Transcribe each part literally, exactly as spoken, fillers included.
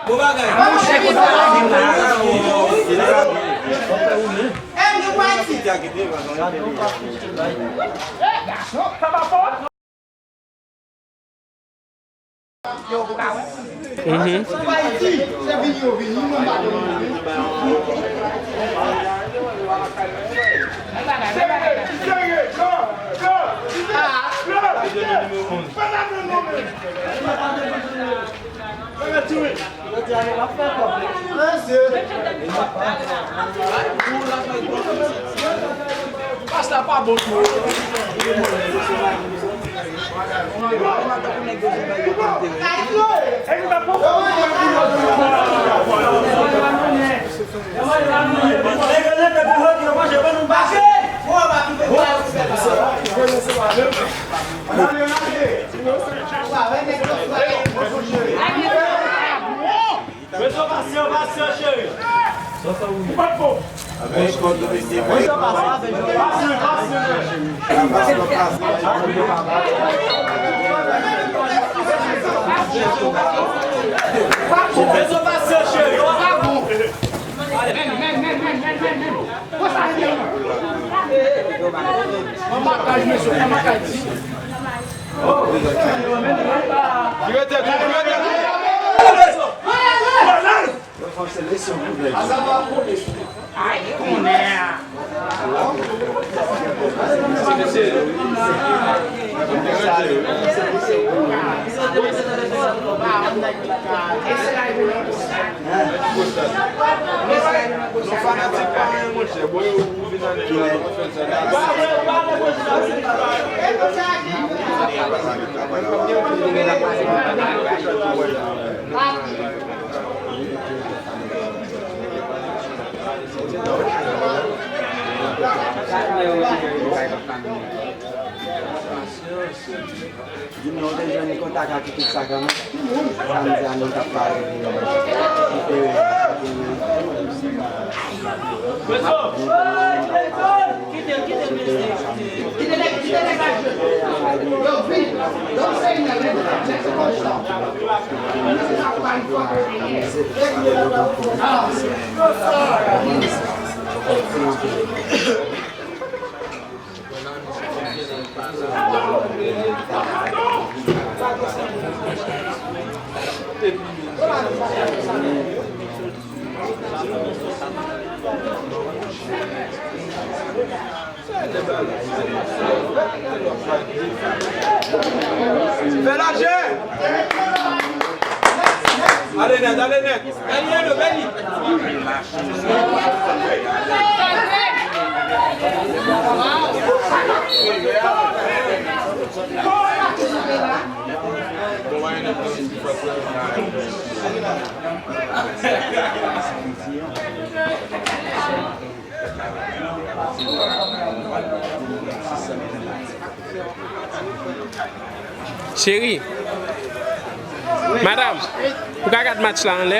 Bon bagay. Mhm. Pas la pa bon tou. Rezo pasyan, pasyan, cheri. Ou pa t bon. Rezo pasyan, pasyan, cheri. Rezo pasyan, cheri. Ou pa t bon. An makaj, mesye, an makaj. Ki rete tou, ki rete tou. Ay, konnen a. Nou fanatik pa anyen, monchè. Bon, yo, ou vin ale la, ou fè sa. Di m non, ou te jwenn kontak ak ekip sa kanmenm. Samdi a nou t ap pale de kite. Fè lajè! Ale nèt, ale nèt! Bèl Leno, bèl li. Cheri, madanm, ou ka gad match la anlè?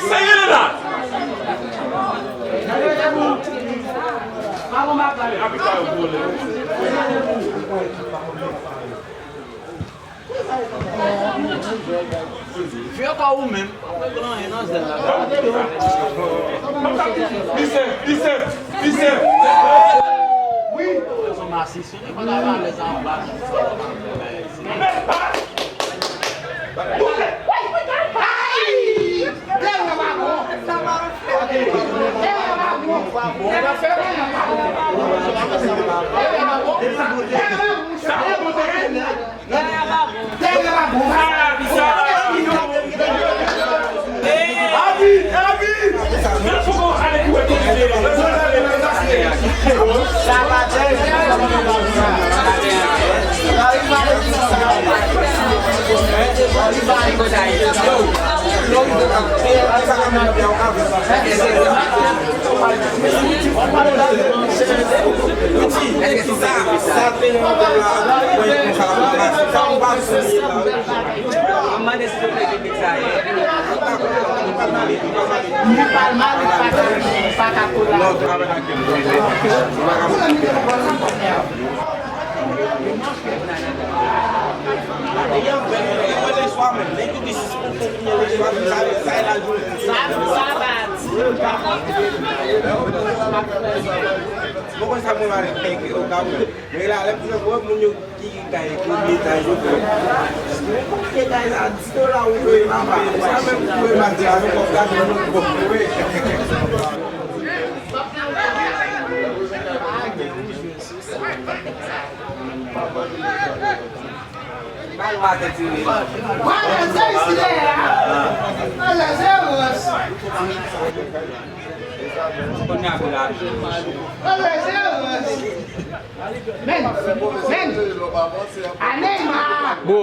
Sa gen la? Vye kò ou menm. Li senp, li senp, li senp. Wi. Son masisi, li pa ka pale sa anba. Mwen konn sa mwen mare fè ke okap. Men la, lè m di nan moun yo ki gen kay, ki gen kay yo fè. Mwen konn gen kay sa, dis dola ou fè, papa. Sa menm pou mwen mati la, nou kòb la, nou kòb. Ba nou atè tire. Ba nou atè tire. Kounye a pou la. Men, men. A Neymar. Bro.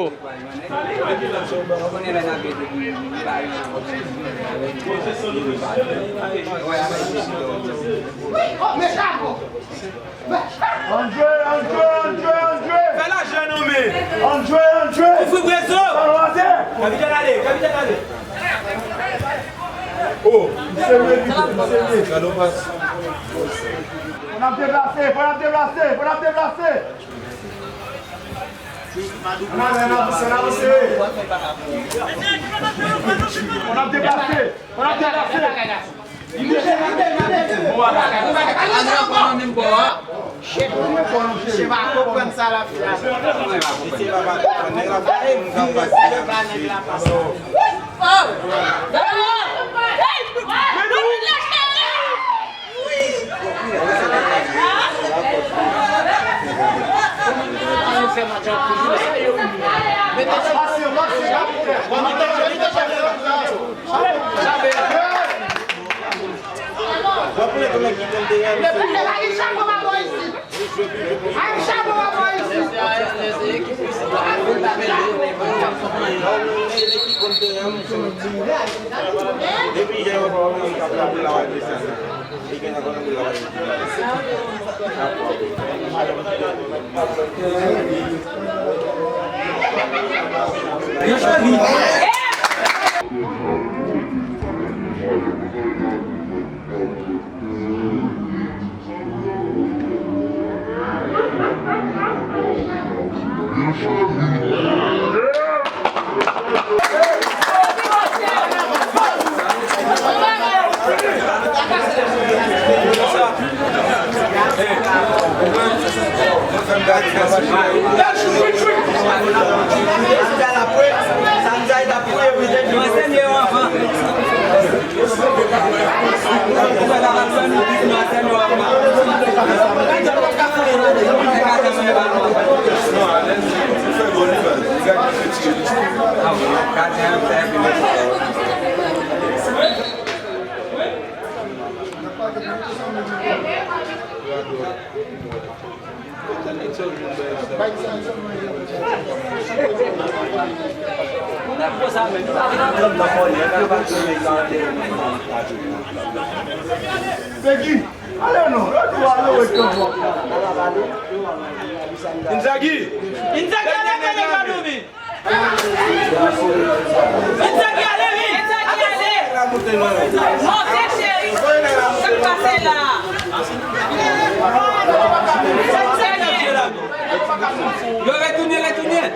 Oh, men chapo. An jwe, an jwe, an jwe, an jwe. Fè lajè non men. An jwe, an jwe. Kouvri Brezo. Balon atè. Kapitèn ale, kapitèn ale. Oh, li serye, li serye. Gade yon pas. Fò n ap deplase, fò n ap deplase, fò n ap deplase. N ale, n avanse, n avanse. Fò n ap deplase, fò n ap deplase. Misye pa konprann sa l ap fè a. Ay, chapo pa bò isit. Depi yè yo pa wè moun k ap la boul la, w ap desann. Li gen nan kòlonbi la, w ap desann. Yo chwazi. Pegi, ale non, yo tou ale wè kanpò. Inzaghi! Inzaghi, ale, ale, ale, ale. Inzaghi, ale, wi. Inzaghi, ale. Monte, cheri. Sa k pase la? Inzaghi. Yo retounen, retounen.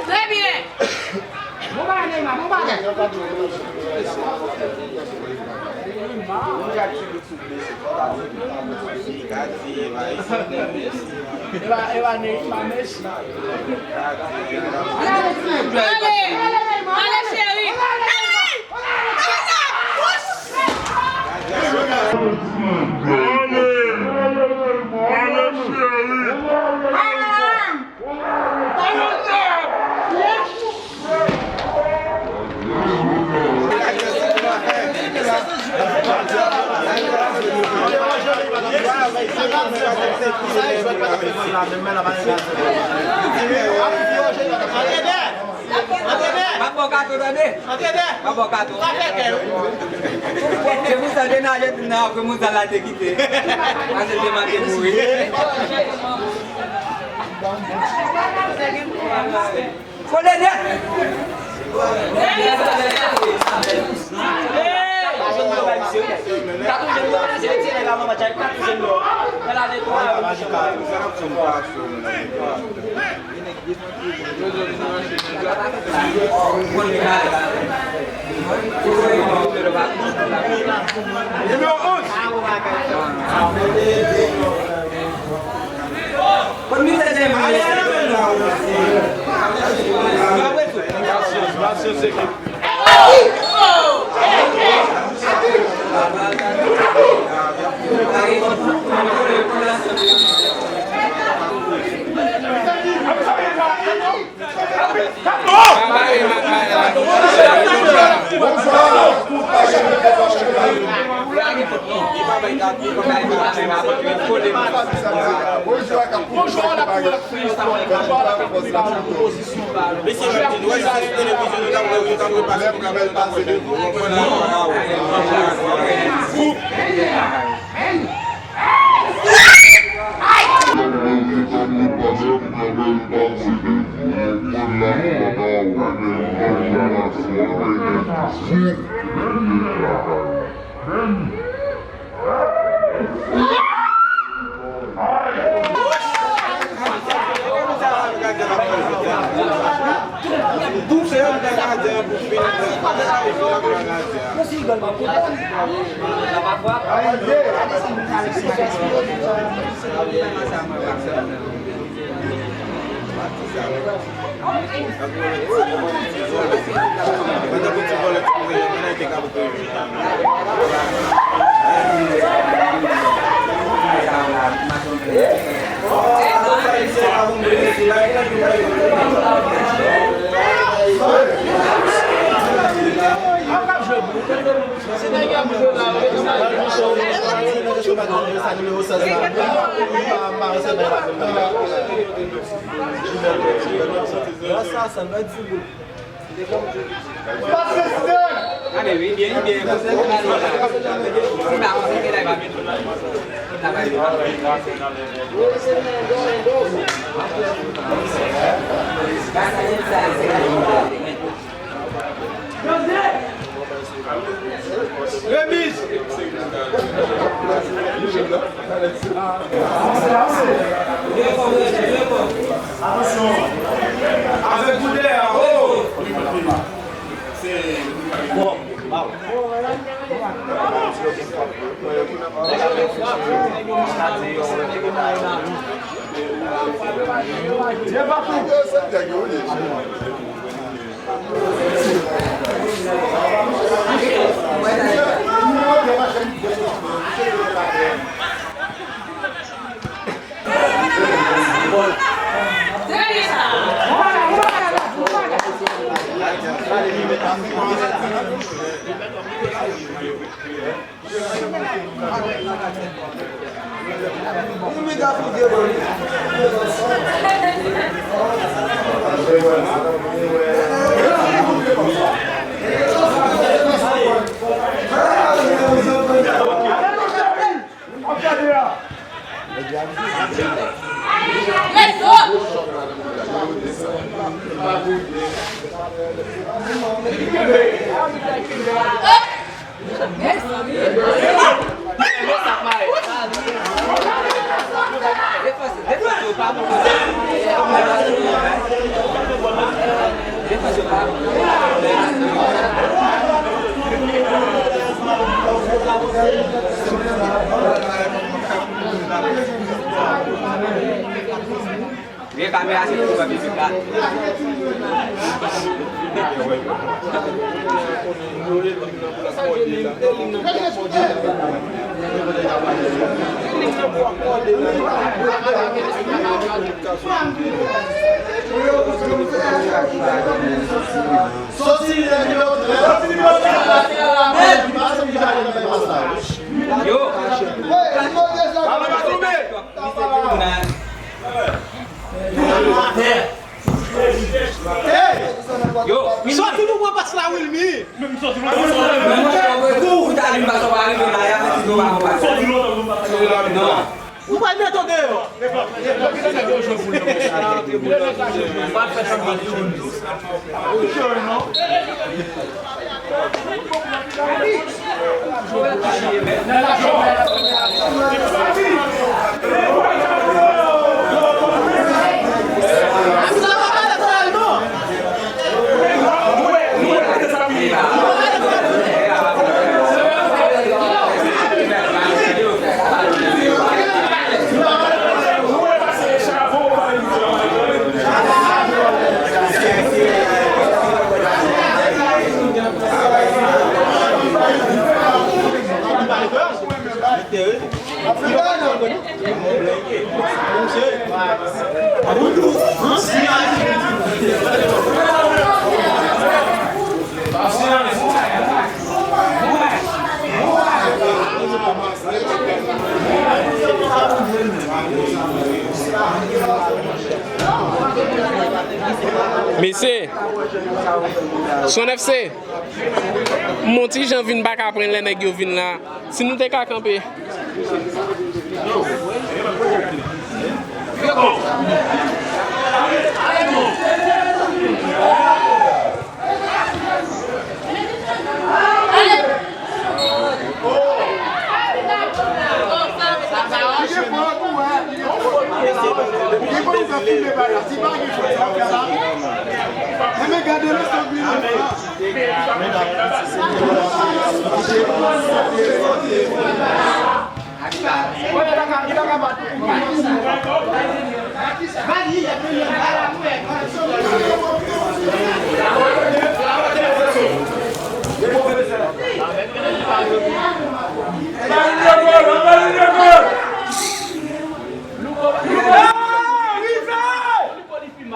Trè byen. Bon bagay, Neymar, bon bagay. Eva, Eva, Neymar, Messi. Ale, ale, cheri. Ale, ale, ale, cheri. Ale. Pa ba w kato, tande. Pa ba w kato. Se pou sa te naje nan apre moun sa la te kite. Pase te manke mouri. Kole nèt. Nimewo onz. Pasyans, pasyans, ekip. Mesye, jodi, nou wè sou televizyon, nou t ap wè yo t ap repase pou Gabon. Remiz. Atansyon. Avèk boutèy la, ho. Vye kamera se pou pèp Ejip la. Yo! Yo! Sòti nou pran pas la, Wilmy! Kou ou ta vin pas ou pa rive la, y a fè ti do pa konprann. Non. Nou pral mete w deyò. Mesye, Son F C, m on ti jan vin pa ka pran lè nèg yo vin la. Si nou te ka kanpe.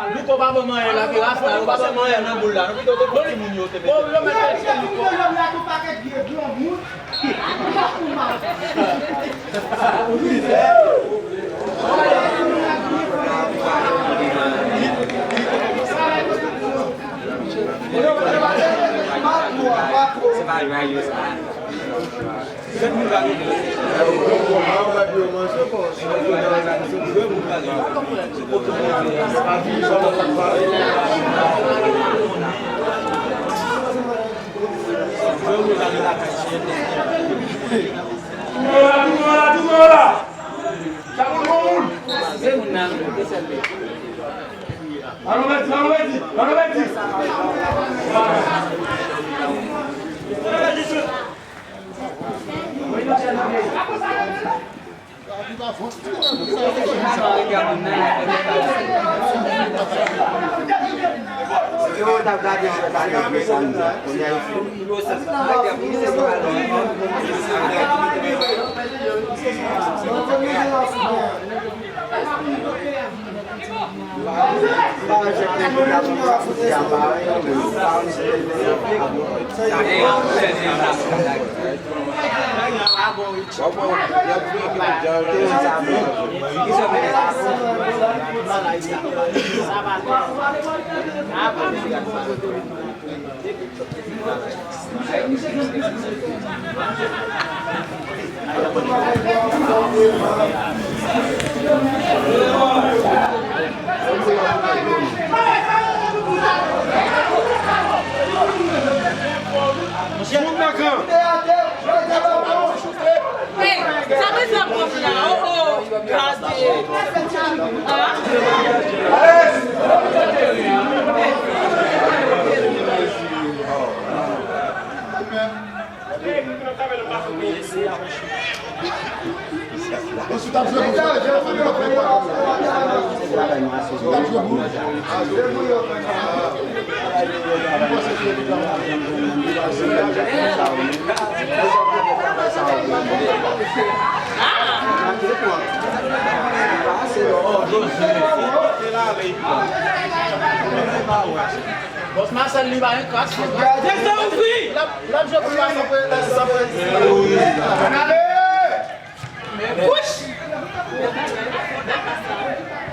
Louko pa ban m anyen la, ki ras la, yo pa ban m anyen nan boul la, nou kite yo te pran timoun yo te mete. Bon, yo mete Louko. Se pa jwè yo sa. Hey, sa bezwen pwòp la, oh, oh, gade. Ah. Bòs Masèl li pa yon kras. L ap, l ap jwe pou l la san pre-, san prezi. Wouch!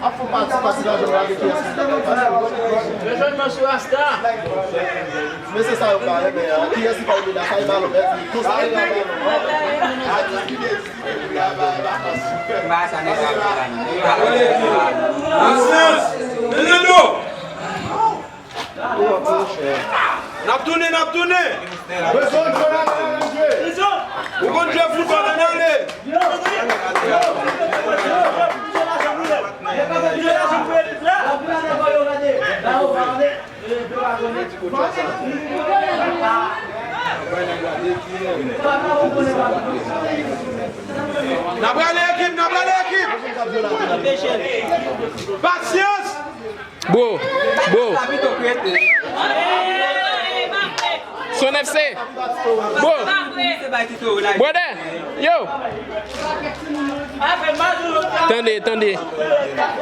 Ap fè pati, pati la jwe avèk kiyès? Yo jwenn mwen sou Rasta. Mesye sa yo pa renmen, kiyès ki pa renmen la, sa e balon, mèt li. Konsa e balon. Ba sa nèg la. Pasyans! Fernando! N ap tounen, n ap tounen. Ou konn jwe foutbòl, ann ale. N ap rale ekip, n ap rale ekip. Pasyans. Bro, bro. Son F C. Bro. Brother, yo. Tande, tande.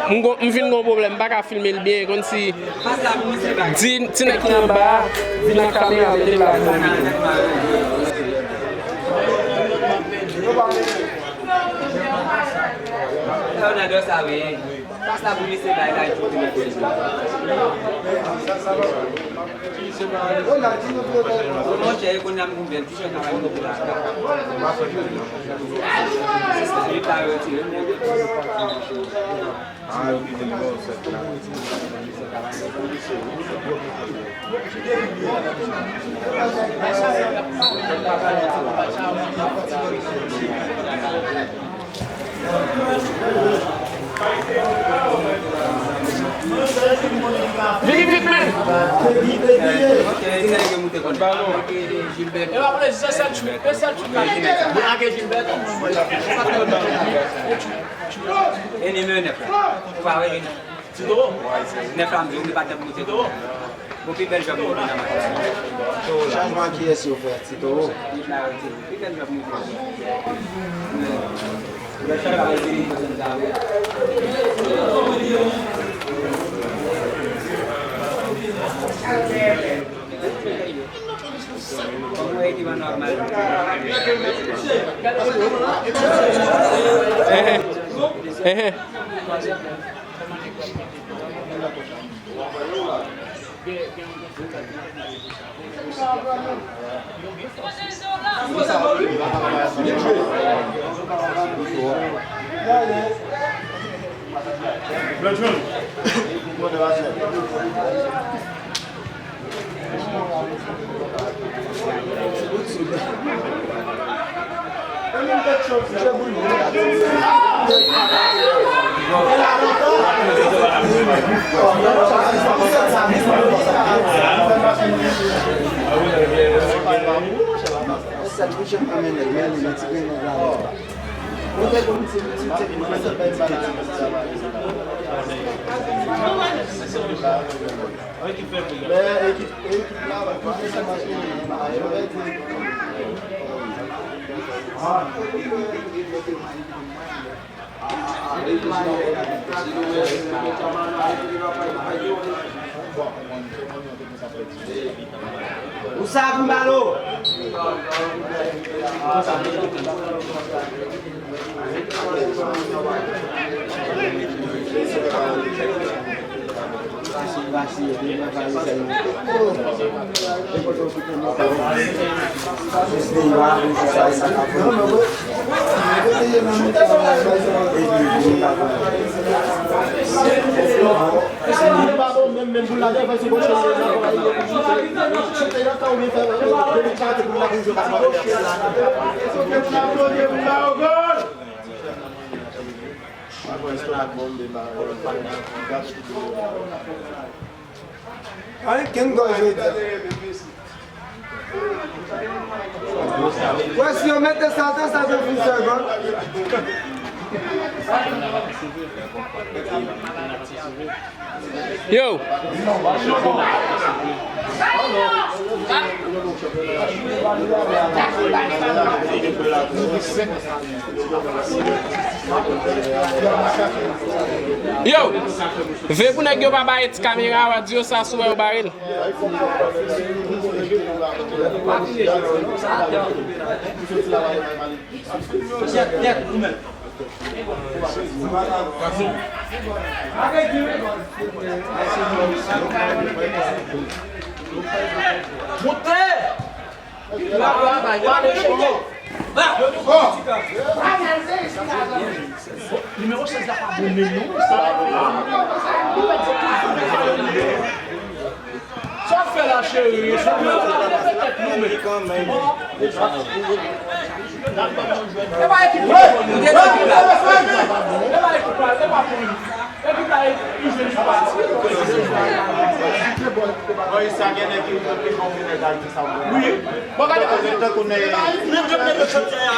M gon, m vin gon pwoblèm, m pa ka filme l byen, konn si di, ti nèg ki anba a, vin ak kamera, mete l la pou mwen. Leonardo sa, wi. Pas la pou misye bay la, li fout nan tèt li. Monchè, e konnya m gon bèl ti jèn travay mwen la. Li pa retire, men Vini vit, men! E pa vle, se sèl chou, se sèl chou. Mwen ake Gilbert. E nimewo nèf la. Ou pa wè li non. Ti Towo. Nèf la m di w, li pa t ap moute. Ti Towo. Bon, pi bèl jòb nou nan match la. Chanjman kiyès yo fè? Ti Towo. Pi bèl jòb nou fè. Ehe. Ehe. Ou sa pou balo. Ay, ken gòl jodi a? Wè, si yo mete sa, sa, sa, se pou fè gòl. Yo! Yo! Vle pou nèg yo pa bare ti kamera a, w a di yo sa, si w wè yo bare l. Moute! Nimewo sèz la pa bon menm non. Sa w ap fè la, cheri? Sa w ap fè la, cheri? E pa ekip la. E pa ekip la. E pa pou li. Ekip la, e, li jwe, li pa. Bon, sa gen nèg ki, ki konfime Dayiti sa. Wi. Bon, gade kote tankou nèg. Menm yo mete chantier a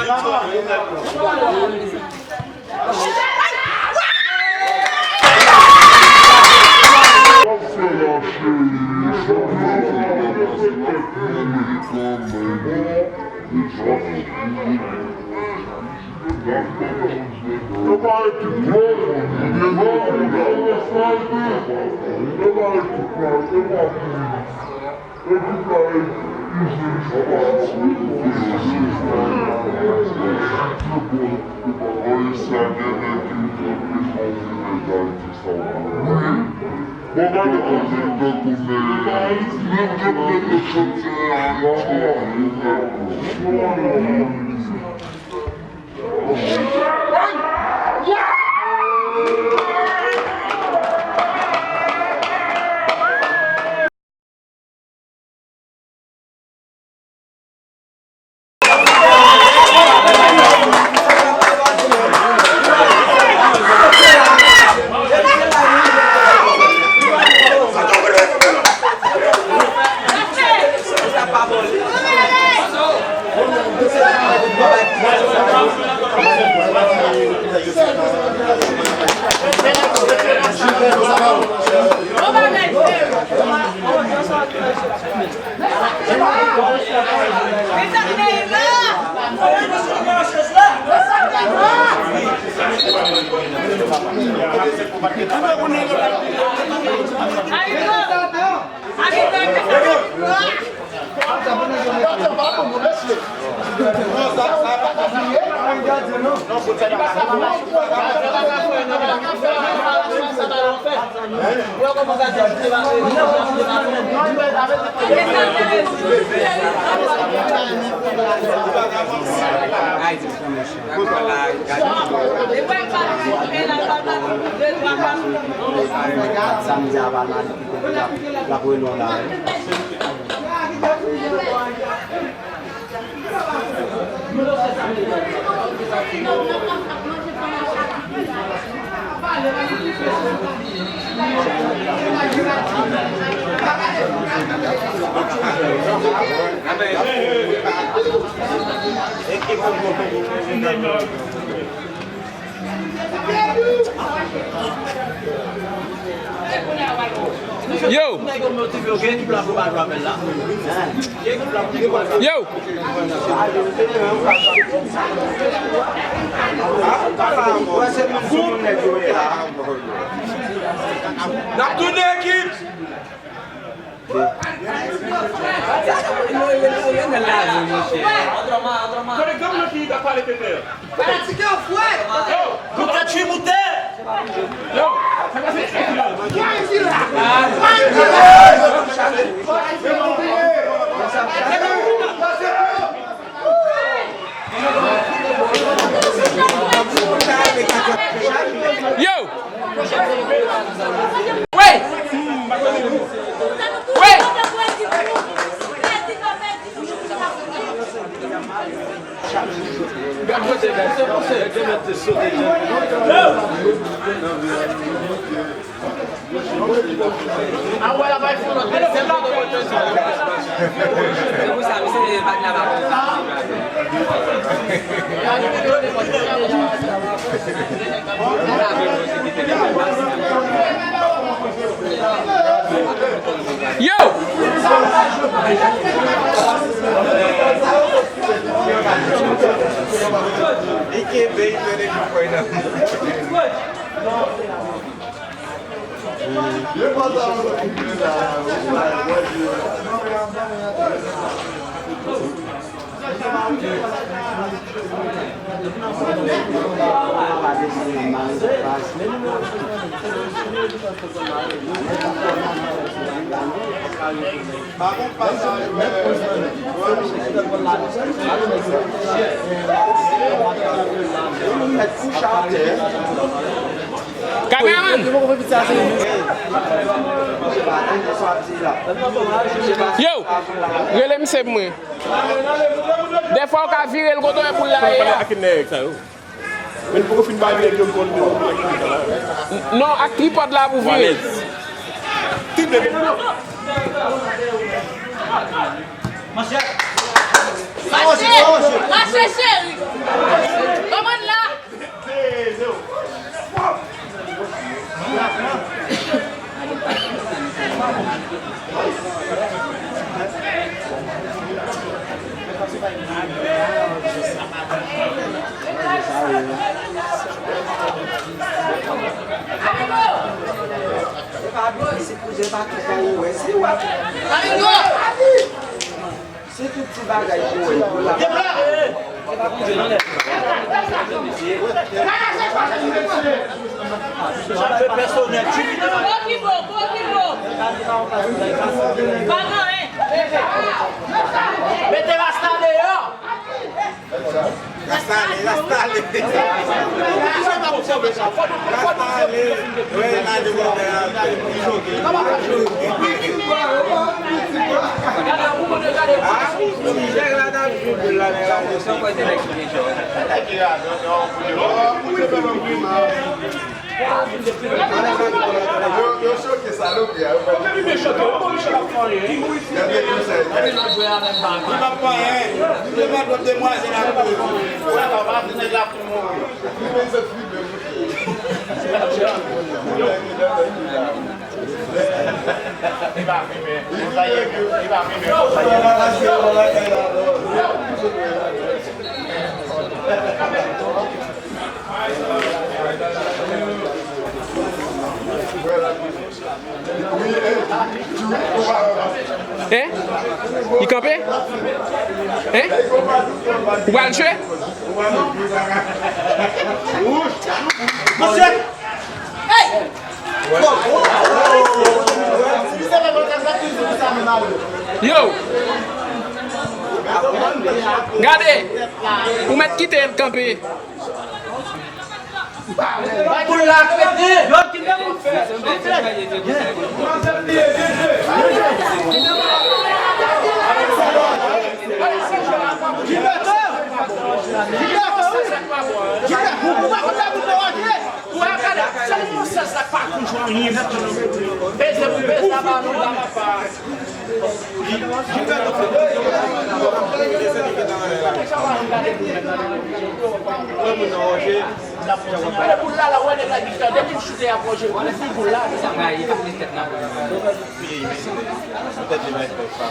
Ayiti. Samdi a pa mal, l ap, l ap rele w la. Yo! Yo! N ap tounen ekip! Fanatik yo fre! Yo, nou ka tchwi moute! Yo, sa ka se ekilib. Yo! Wi! Wi! Yo! Kameramann! Yo! Rele misye pou mwen. Dèfwa ou ka vire l kote w wè pou l la ye a. Ak nèg sa yo. Men poko fin bay nèg yo konn yo. Non, ak tripòd la pou vire. Trip de. Mache! Mache, cheri! Kòman la? Se tout ti bagay pou wè pou la. Sa fè pèsonèl, timid. Gwo kibo, gwo kibo. Pa gen anyen. Mete rasta deyò. Rasta ale, rasta ale. Rasta ale. Wè, n ale mwen, n ale mwen. Yo, yo choke, salopri a, yo pa. Yo gen konsèy. Li pa fè anyen. Li pa fè anyen. Li pa fè demwazèl a koz. Hein? Li kanpe? Hein? Ou pral jwe? Yo! Gade! Ou mèt kite l kanpe. Poul la ak pete. Peze pou peze a ba nou la papa. Gilbert, nou fè tout sa. Mwen moun nan Roger. Gade boul la, la, wè nèg la ki fè, depi l choute a Roger, wè li boul la. Sa va, li pa plis tèt nan boul la. Li pa plis tèt nan boul la.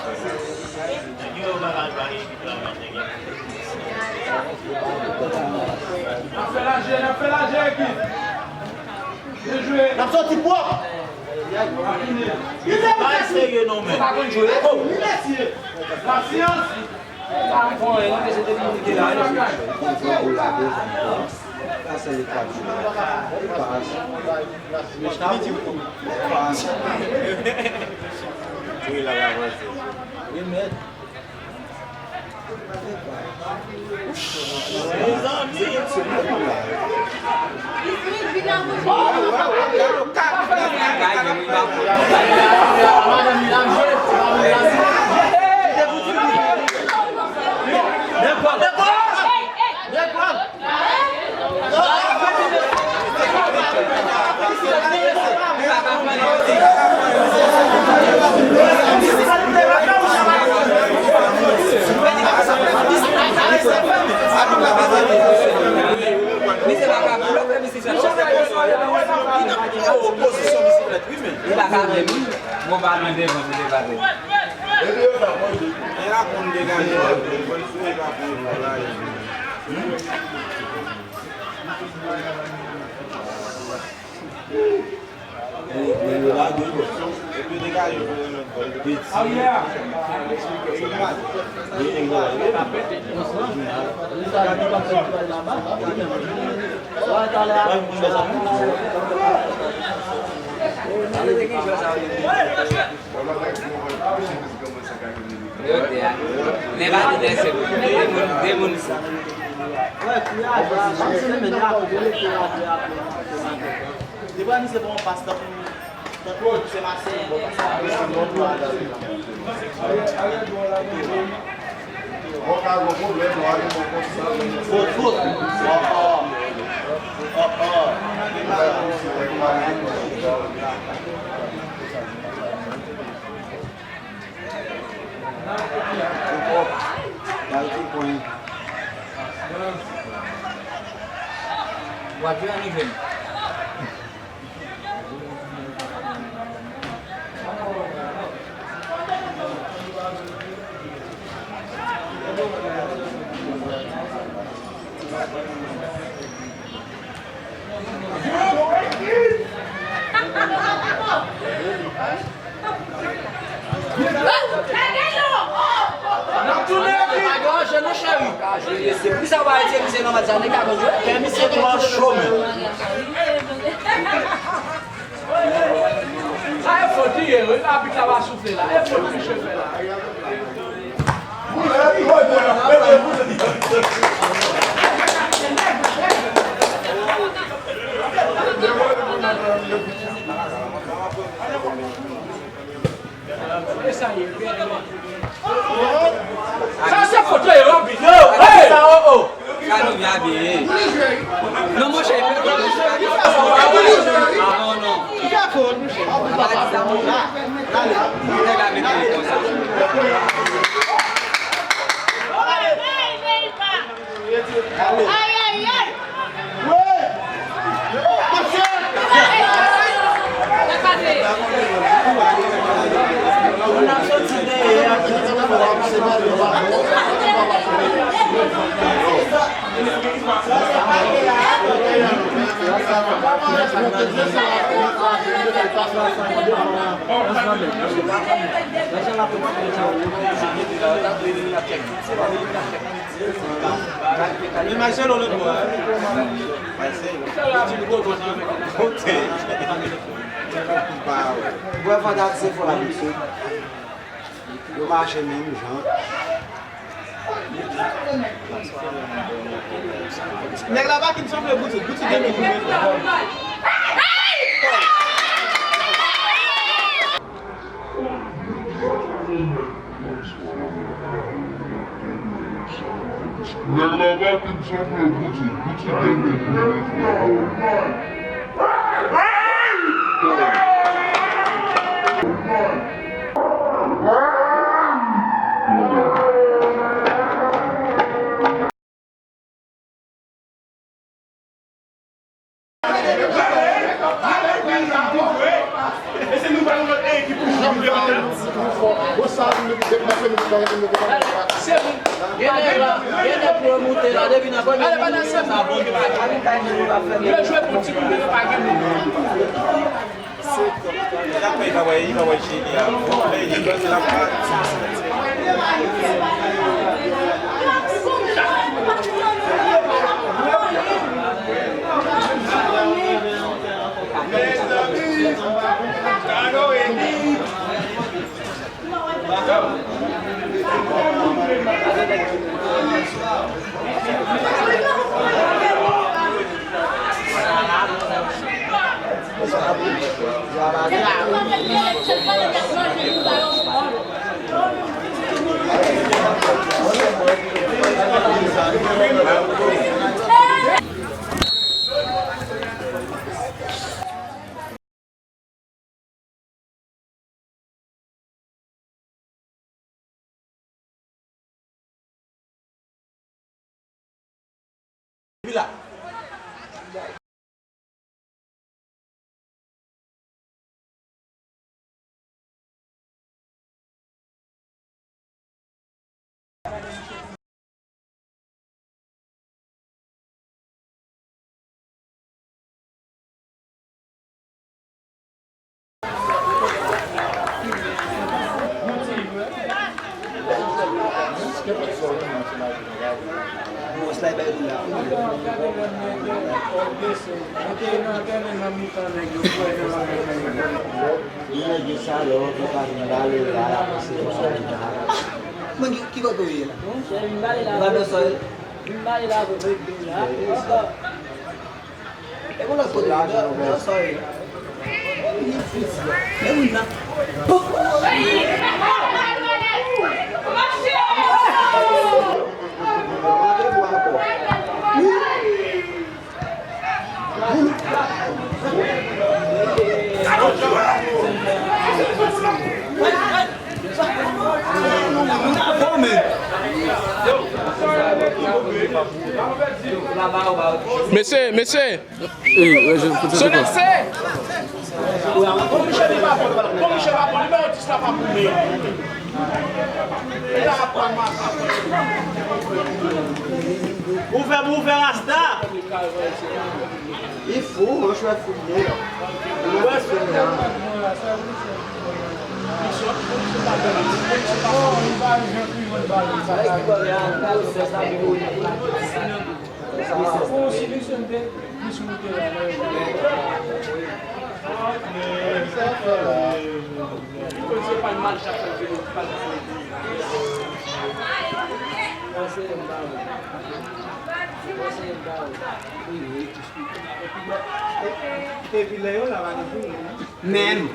N ap fè lajè, n ap fè lajè, ekip. Byen jwe. N ap soti pwòp. Li fè nou fè serye non, men. Li pa konn jwe. Li mesye. Pasyans. Li pa konn jwe, non, mesye, depi li te la. Li pran boul la deja. Sa se li k ap jwe. Pas. Pas. Wi, l ap avanse. Wi, mèt. Li pa ka menm. Bon, pa lwen devan pou depase. E la konn degaje, konn sou e pa pou travay. Yo te a. Nèg la te dèyè se moun. De moun, de moun sa. Depi misye bon pas tankou, tankou se Masey bon pas. Fot, fot. Yo pwòp. Bay ti pwen. Wadri an rive m. N ap tounen epi. Se pou sa w pa retire misye nan match la, nèg la konn jwe. Kè misye twò cho, men. Sa e fot li ye, wi, abit la pa soufle la. E fot misye fè la. Sa se foto yo, yo, hey! Sa nou vin abye. Non, monchè, fè foto. Ah, non, non. Nèg la mete konsa. Ay, ay, ay! Men Marcelo lòt bò a. Marcelo. Ti bout kote. Bwè fò ta di se fò la misye. Yo mache menm jan. Nèg la pa kin sanble Gucci, Gucci de mil. Nèg la pa kin sanble Gucci, Gucci de mil. Yo jwe pou ti kounye yo pa gen moun. Epi la. Mwen, ki, ki kote w ye la? Ou pa nan sòy? E pou lòt kote, nan, nan sòy. Men moun nan. Mesye, mesye, Sonase! Ouvè, ouvè, rasta! Li fou, mwen chwè fou byen. Mwen chwè fou byen. Epi lè yo la pa gen pou yo. Menm.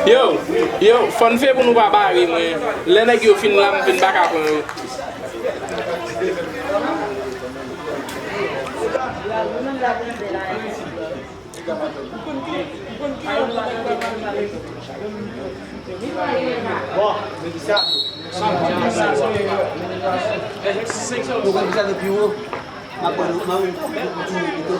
Yo, yo, fò n fè pou nou pa bare mwen. Lè nèg yo fin la, m vin pa ka pran yo. Bon, men ki sa? Nou konn ki sa depi wo? M ap pran nou, m ap pran nou ti pito.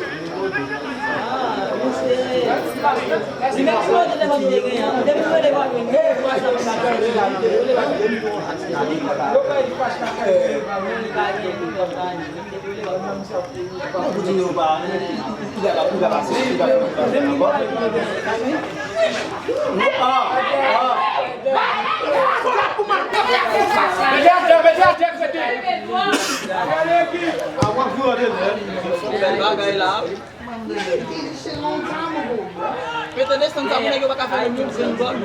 Pou di nou pa, pou pa pase, pou pa fè ankò. Ah, ah. Mete atè, mete atè, mete. Bèl bagay la. Pete desann sa pou nèg yo pa ka fè menm yon grenn gòl.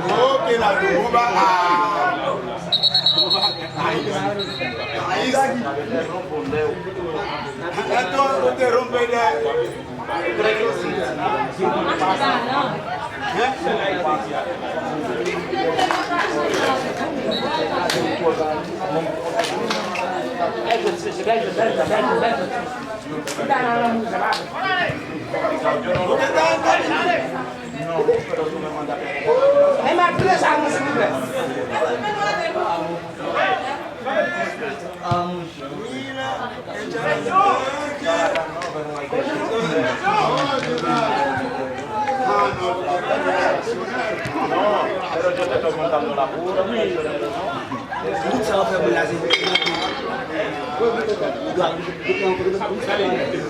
Ok, la, bon, ba, ah. Nice. Nice. Esto, no te rompe ya.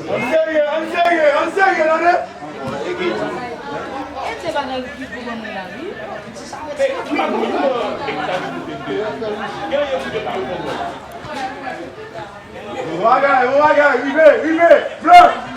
Ann serye, ann serye, ann serye, tande! Bon bagay, bon bagay, rive, rive, blan!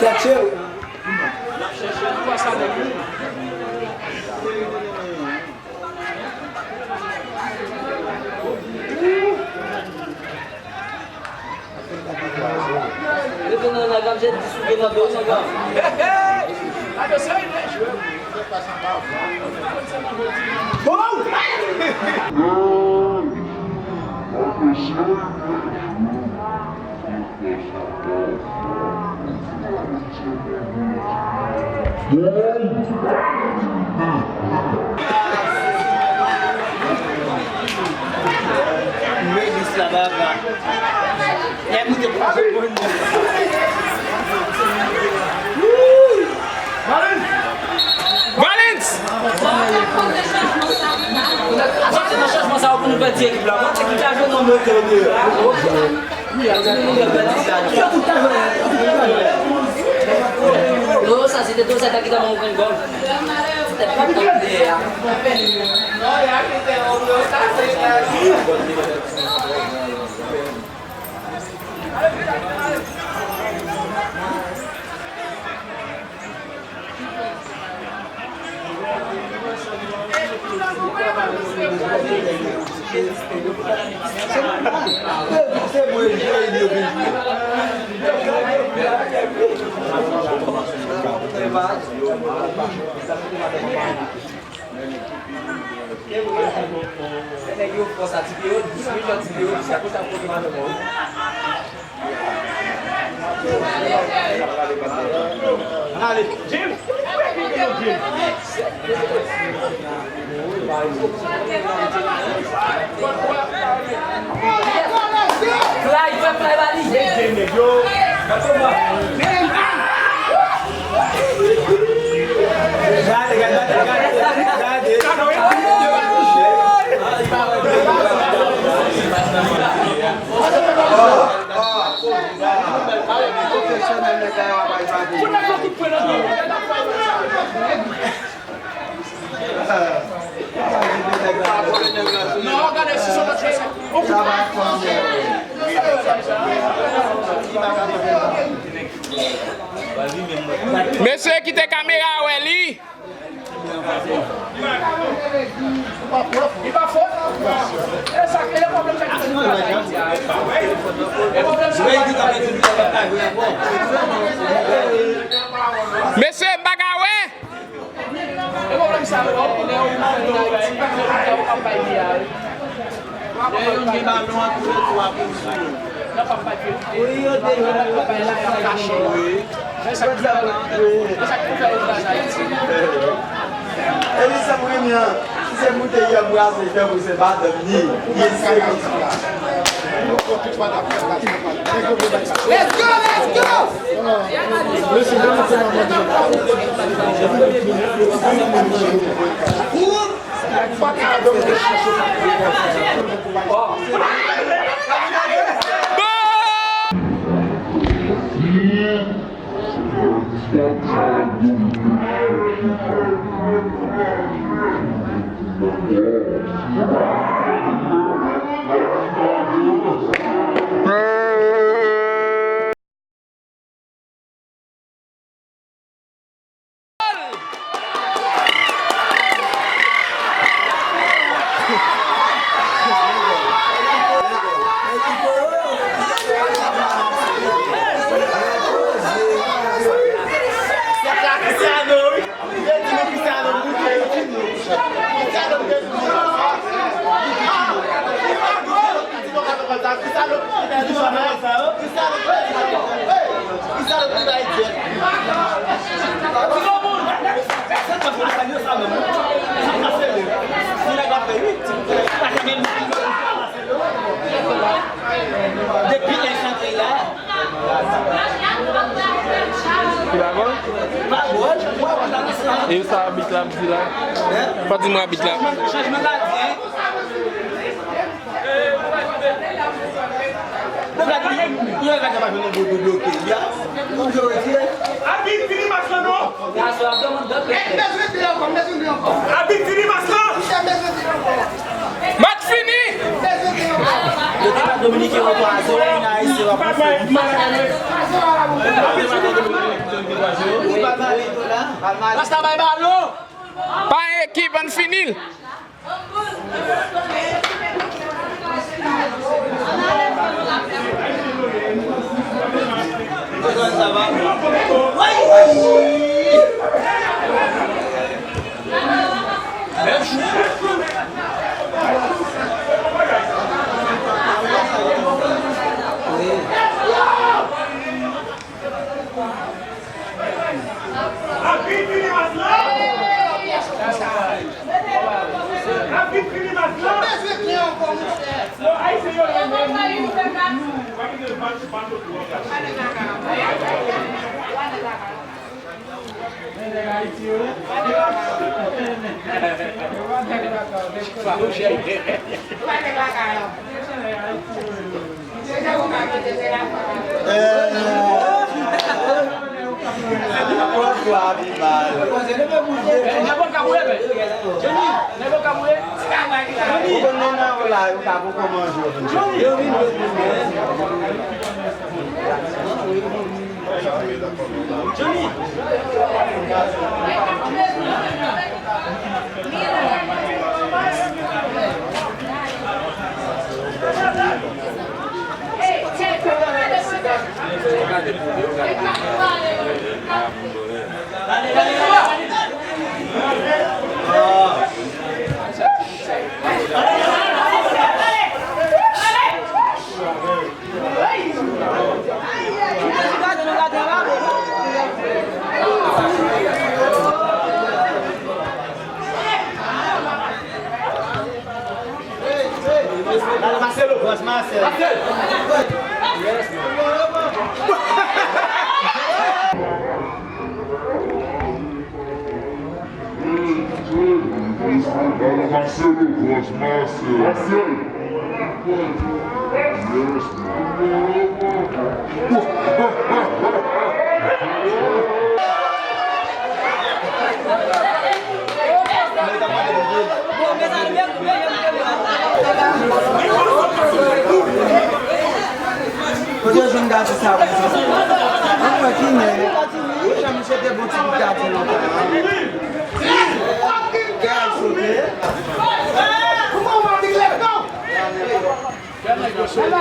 Catch it. N ap chèche nou pa sa nèg nou. Valens! Sa se nan chanjman sa yo pou nou pèdi ekip la. Mwen te ki ka jwe nan mwen te deyò. Yo, sa se te Dozèt la ki ta ban mwen gòl. Se te pòt nan deyò. Nèg yo fò sa, ti piye yo, dis minit, ti piye yo, jiska kote ap pote malè mò. Ann ale. Jim! Jim! Fly, fè fly ba li. Gade, gade, gade, gade. Mesye, kite kamera a wè li. Mesye, m pa ka wè. Epi sa m renmen an, si se moute yè m brase tankou se madanm li, li espere. Let's go, let's go! Depi lè sa te la. Ki pa bon? Pa bon. E sa abit la ap di la? Pa di mwen abit la. Chanjman, chanjman gardyen. Nou gade, nou gade pa jwenn yon gòl pou bloke li a. Nou jwe retire. Abit, fini match la non. Abit, fini match la. Match fini. Yo te bat Dominiken an twa a zewo, vin Ayisyen yo ap pouse. Rasta bay balon. Pa ekip, ann fini l. Pran kwa pi mal. Nèg yo ka boule, men. Johnny, nèg yo ka boule. Johnny. Ou konn nan nan la, yo ka poko manje. Johnny. Johnny. Marcelo. Marcelo. Marcelo, Marcelo. Kote yo jwenn gati sa pou sa? Mwen kwè ki nè. Mwen janm jete bon ti bout gati lontan. Gade sote.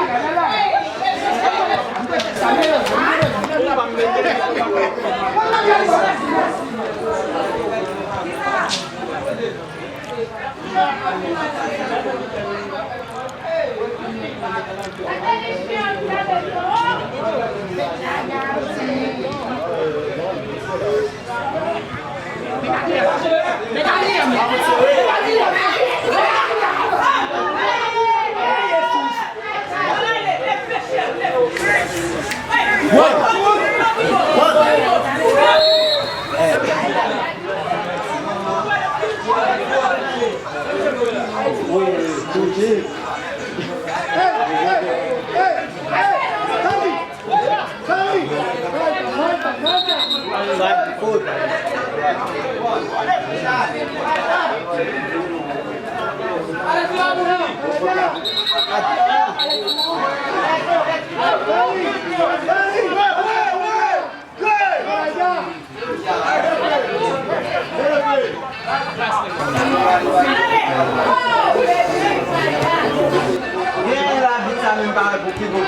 Gen labit sa menm pa wè pou ki bout.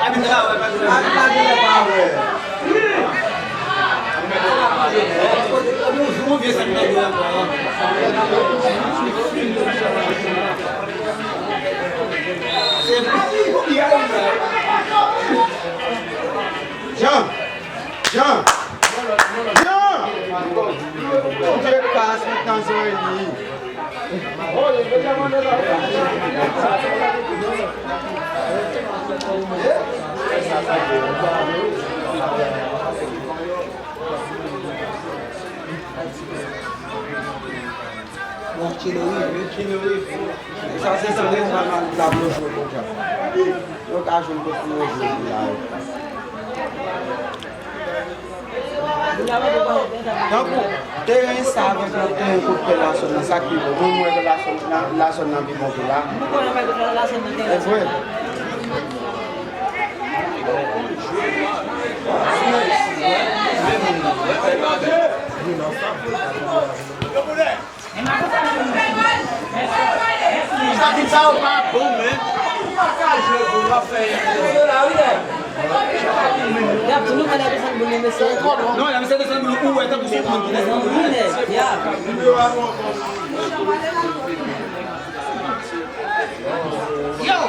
Abit la wè, pa wè. Abit la genlè pa wè. Jean. Jean! Jean! Bondye kas met nan zòrèy li. Bon, Tchelo rive, Tchelo rive. Sa se sa, se sa, nan, nan, nan, yo jwe konsa. Yo ka jwenn kote yo jwe la. Tankou teren sa avèk yon teren kout pè Lasonn nan, sa k pi bon? Mwen, mwen wè Lasonn nan, Lasonn nan pi bon ke la. E vre. Sa tout sa yo pa bon, men. Ou pa ka jwe pou w ap fè yon. Nou pa la desann boul li, mesye. Non, la, mesye desann boul ou wè tankou se yon moun ki desann boul. Yo!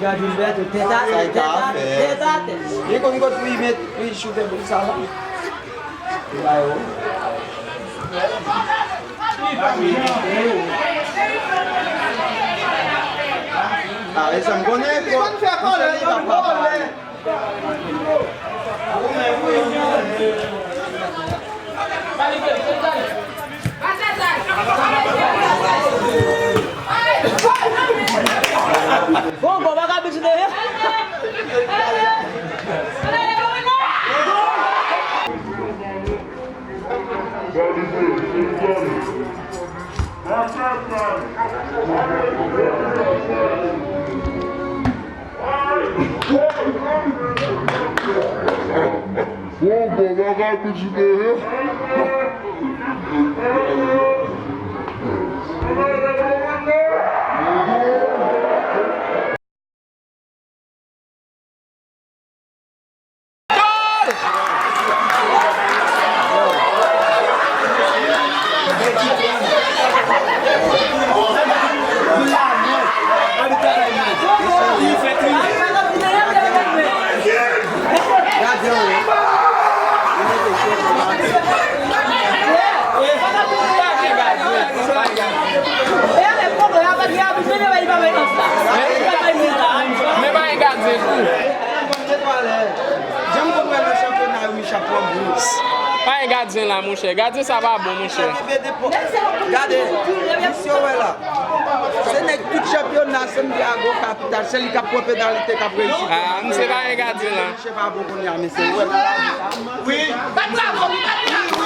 Gad Gilberto, tèt atè, tèt atè, tèt atè. Li konn kot pou li met, pou li choute boul sa la. Li bay ou. A, e sa m konnen, li konn fè kòlè, li konn fè kòlè. Bon, bon, bagay, bitch, de. Bon, bon, bagay pou di de. Men pa gen gadyen tou. Jan m konn wè nan chanpyona yo, Michel pran gwo. Pa gen gadyen la, monchè. Gadyen sa pa bon, monchè. Gade, misye wè la. Se nèg tout chanpyona, Santiago, kapital, se li k ap pran penalite, k ap reyisi. Ah, misye pa gen gadyen la. Misye pa bon kounye a, mesye. Ou wè la. Wi. Bat bravo, bat bravo.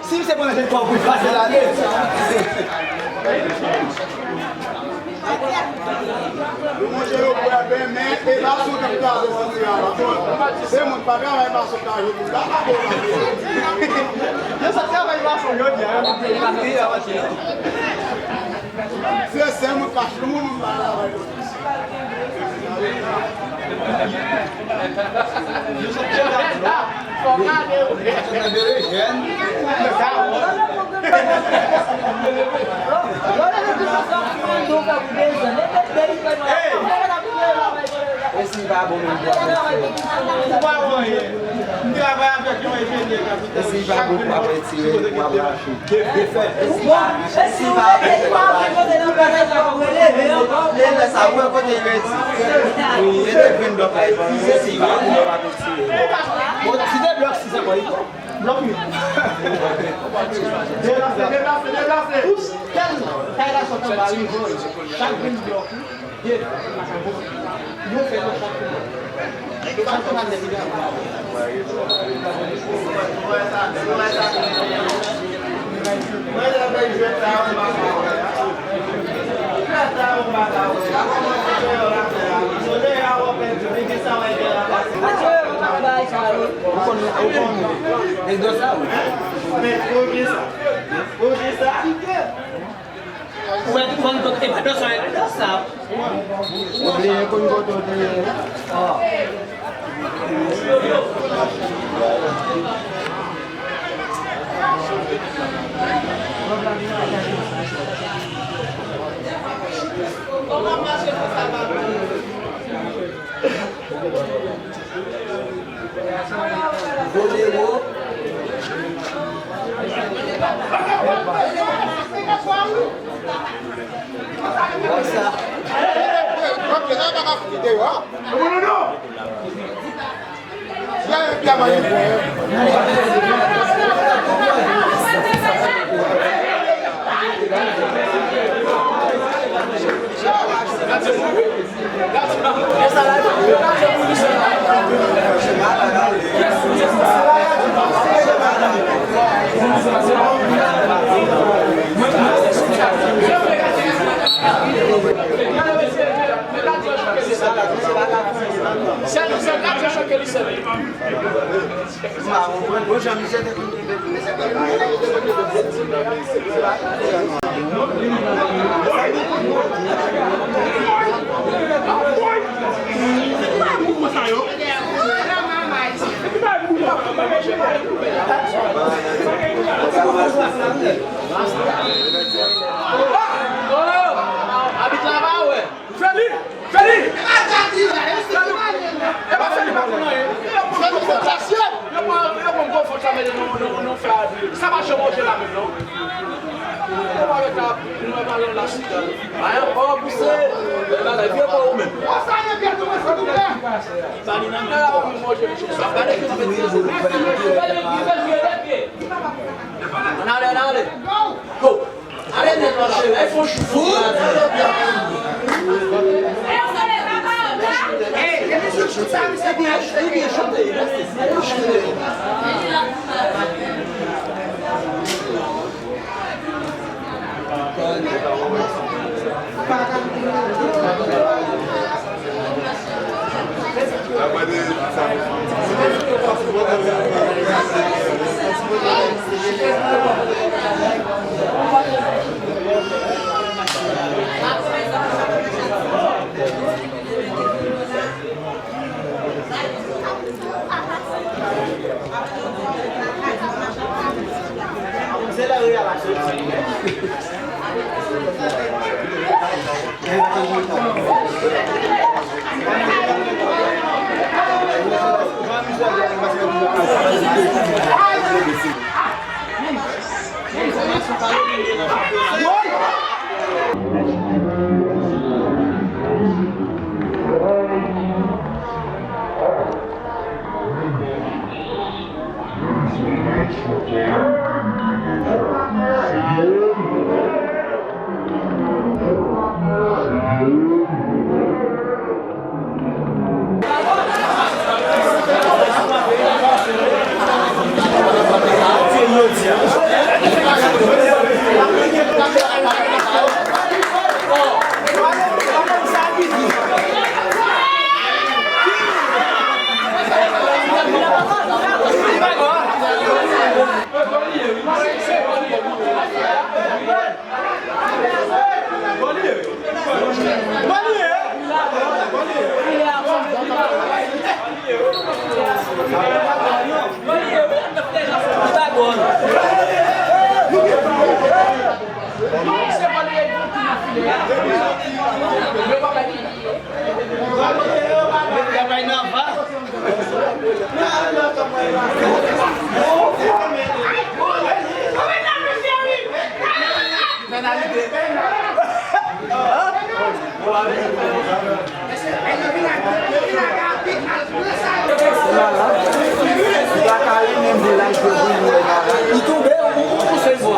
Si se pran jèn fwa pou l pase la, men. Yo manje, yo bwè, ben, men e bason k ap kraze santi a la. Se moun pa travay, bason ka jwe pou la. Yo sot travay bason jodi a, yo manje, yo manje. Se sèl moun k ap jwe, moun pa travay. E si pa bon, menm pou ap retire. E si pa bon, pou ap retire, pou ap rache. Bon, e si w rete, si w pa vle kote nan bagay sa, w rele, men ankò. Lè sa, ou wè kote l redi. Mete Green Block la, e bon, e si pa bon, w ap retire. Bon, si de blòk sis ankò, li bon. Blòk uit. Deplase, deplase, deplase. Pous, tèl kay la sot anba, wi. Chak Green Block, wi. Yo fè yon chanpyona. Chanpyona nèt li gen. Ou konn, ou konn, nèg dòs la, wi. Ou wè, konn kote, e pa dòs la, e pa dòs la. Ou bliye konn kote w te ye. Kòman mache konsa, papa? Sèl, sèl, sèl, sèl. M pa konprann. Bon, jan misye te konn kenbe pou misye. Abit la pa wè. Feli! Feli! E pa Feli pa konn anyen. Yo pran, yo pran, yo pran gwo fòt la mete nan, nan, nan fè a dwil. Sa pa janm manje la menm non. Yo pa met la, nou pa nan la sida. Ayan pa pouse. E bagay vye pa ou menm. Sa li nan men. Sa pa de ki mete. Ann ale, ann ale. Go! Ale nèt la cheri, ay fon chou fou. Ey, depi sou chou sa, misye byen chante. Li tonbe, ou, ou pouse l bò.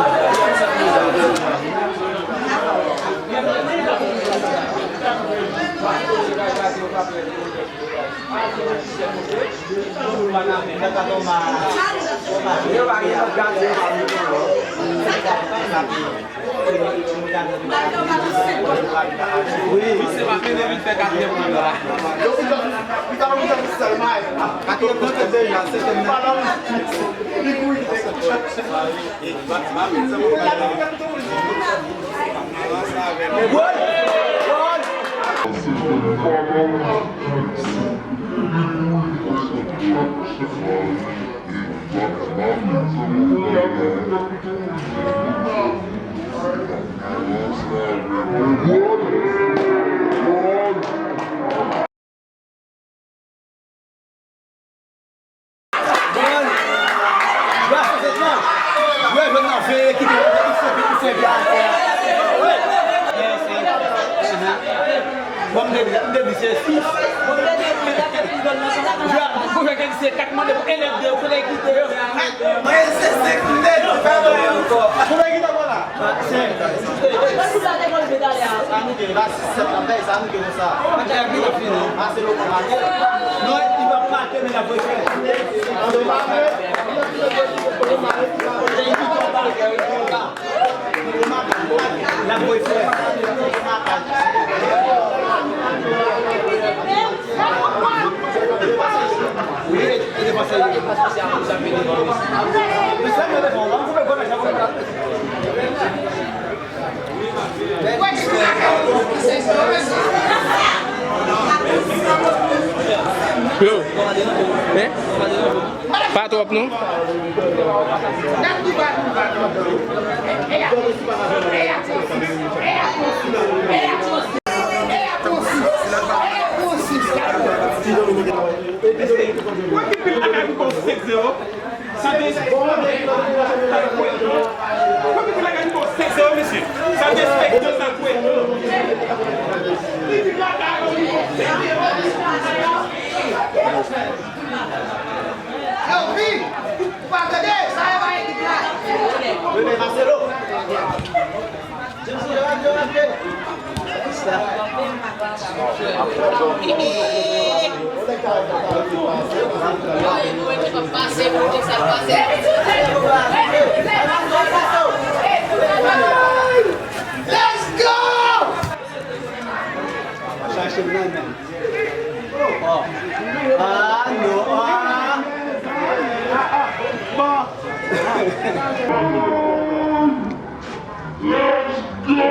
Wi, se pa mete vin fè katriyèm nan la. Katriyèm nan te deja, senkyèm nan. Jwè jwenn nan veye kite ekip Senpik ki fè byen atè a. M te di, m te di se sis. Pou fè ke di se kat mande pou elèv de yo, fò lè kite yo. Mwen se senk m te di, fè mwen ankò. Fò lè kite ankò la. Senk. Sa nou gen la, sis, sèt la, fè sa nou gen konsa. Match la byen fini. Ase lo pou make. Non, li va make, men la pou fè. An do make. Yo. Hein? Pa twòp non. Mwen ki pil bagay pou kòz senk zewo. Sa te. Mwen ki pil bagay pou kòz senk zewo, mesye. Sa te. Yo, Pi, ou pa tande? Sa e pa ekip la. Bebe Marcelo. James, ou lè w ap jwe w ap jwe. Yo, e nou wè ki p ap pase, pou di sa l pase. Let's go! Chache mwen menm. Ah, non, ah. Bon. Let's go!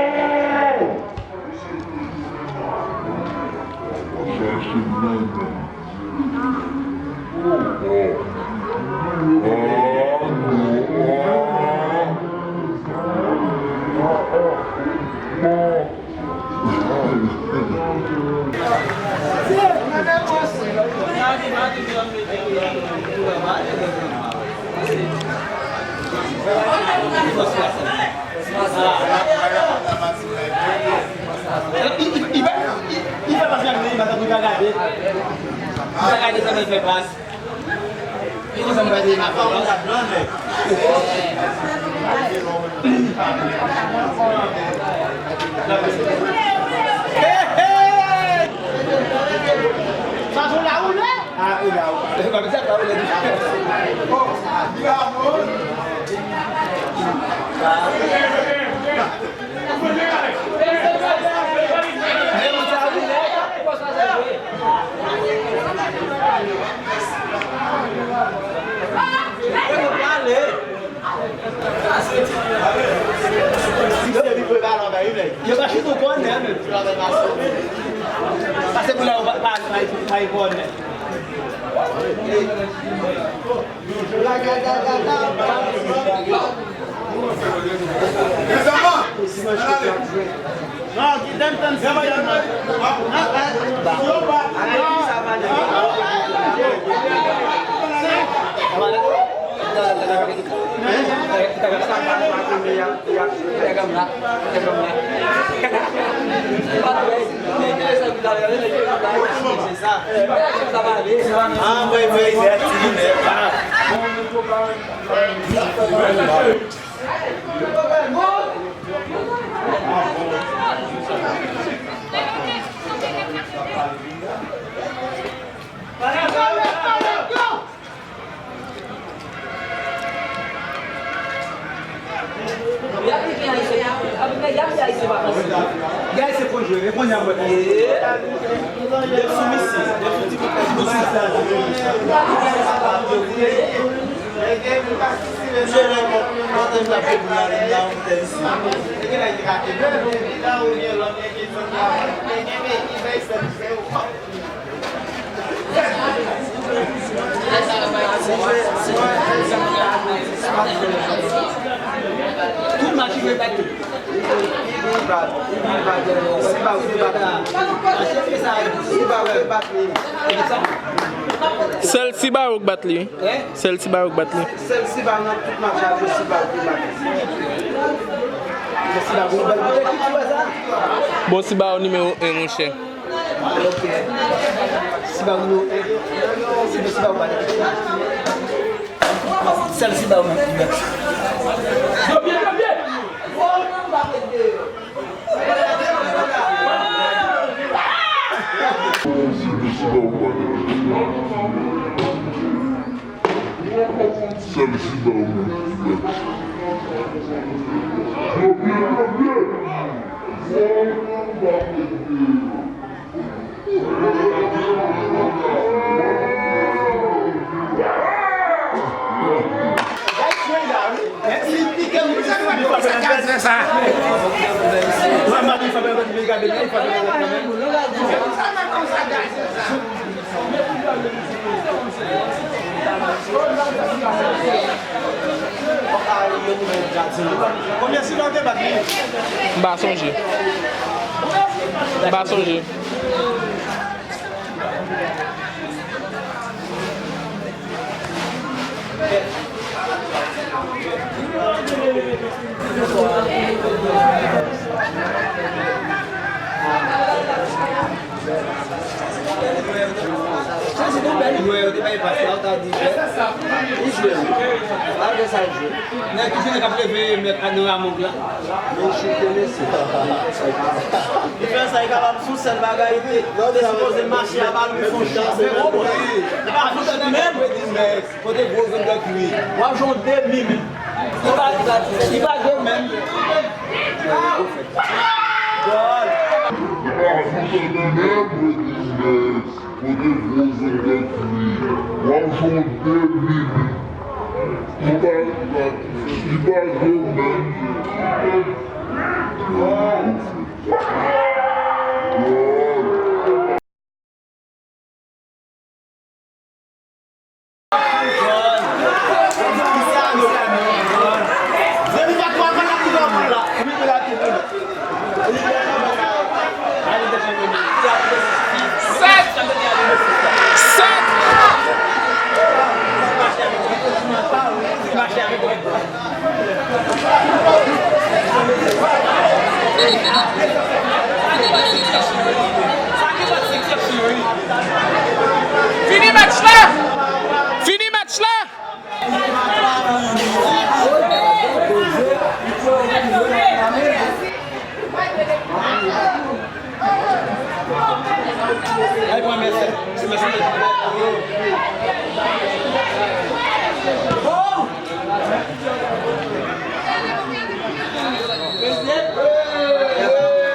Sa se yon lawoule? Ah, e la, ou. E pa bizè pa ou lè di. Oh, bravo. Yo pa chita w kònè menm. Pase pou la ou pa, pa, pa, pa kònè. Tout match yo bat li. Sèl Sibaro k bat li. Sèl Sibaro k bat li. Sèl Sibaro nan tout match la, se Sibaro ki bat li. Bon, Sibaro nimewo en, monchè. Ok. Siba ou yo, eh, siba, siba ou pa de. Sèl siba ou menm. Sèl siba ou menm. M pa sonje. M pa sonje. Sa se te bèl jwè, yo te bay pas la, ou ta di jwè. Li jwe, wi. Malgre sa, l jwe. Nèg ki fini k ap leve mèt a nan Ramong la. Men choute, mesye. Li fè sa, li kapab sou sèl bagay, li te, li te sipoze mache a balon, li fè yon chèz. Se pa fouch menm. Kote gwo zòn dòt wi. W ap jwe yon demi menm. Li pa, li pa jwe menm. Gòl. Kote gwo zòn dòt wi. W ap jwe yon demi menm. Li pa, li pa jwe menm. Gòl. Sèt! Sèt! Fini match la! Fini match la! Ay, pran mèsè. Se mèsè.